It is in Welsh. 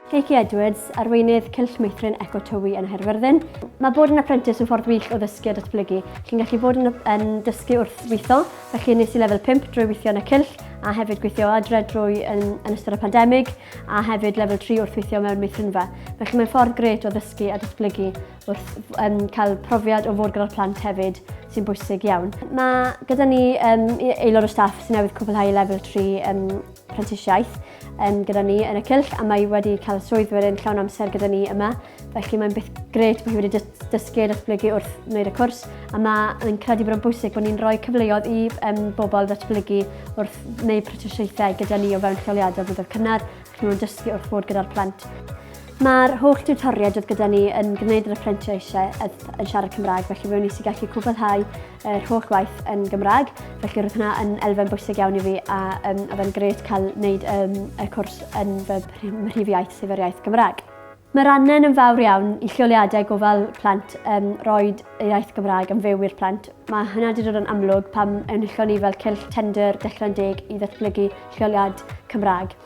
Lleucu Edwards, arweinydd Cylch Meithrin Eco Tywi yn Nghaerfyrddin. Mae bod yn apprentice yn ffordd wych o ddysgu a datblygu. Chi'n gallu bod yn, yn dysgu wrth weithio, felly nes i lefel 5 drwy weithio yn y cylch a hefyd gweithio adre drwy yn, yn ystod y pandemig a hefyd lefel 3 wrth weithio mewn meithrinfa. Felly mae'n ffordd grêt o ddysgu a datblygu wrth um, cael profiad o fod gyda'r plant hefyd sy'n bwysig iawn. Mae gyda ni um, aelod o staff sy'n newydd cwblhau lefel 3 um, prentisiaeth um, gyda ni yn y cylch a mae wedi cael swydd wedyn llawn amser gyda ni yma. Felly mae'n beth grêt bod hi wedi dysgu a datblygu wrth wneud y cwrs a mae'n credu bod yn bwysig bod ni'n rhoi cyfleoedd i um, bobl ddatblygu wrth wneud prentisiaethau gyda ni o fewn lleoliadau blynyddoedd cynnar ac nhw'n dysgu wrth fod gyda'r plant. Mae'r holl tiwtoriaid oedd gyda ni yn gwneud yr apprenticeship yn siarad Cymraeg, felly fe wnes i gallu cwblhau yr holl waith yn Gymraeg, felly roedd hwnna yn elfen bwysig iawn i fi a um, oedd e'n grêt cael wneud um, y cwrs yn fy mhrif iaith, sef yr iaith Gymraeg. Mae'r angen yn fawr iawn i lleoliadau gofal plant um, roed y iaith Gymraeg yn fyw i'r plant. Mae hynna wedi dod yn amlwg pam enillon ni fel cylch tender Dechrau'n Deg i ddatblygu lleoliad Cymraeg.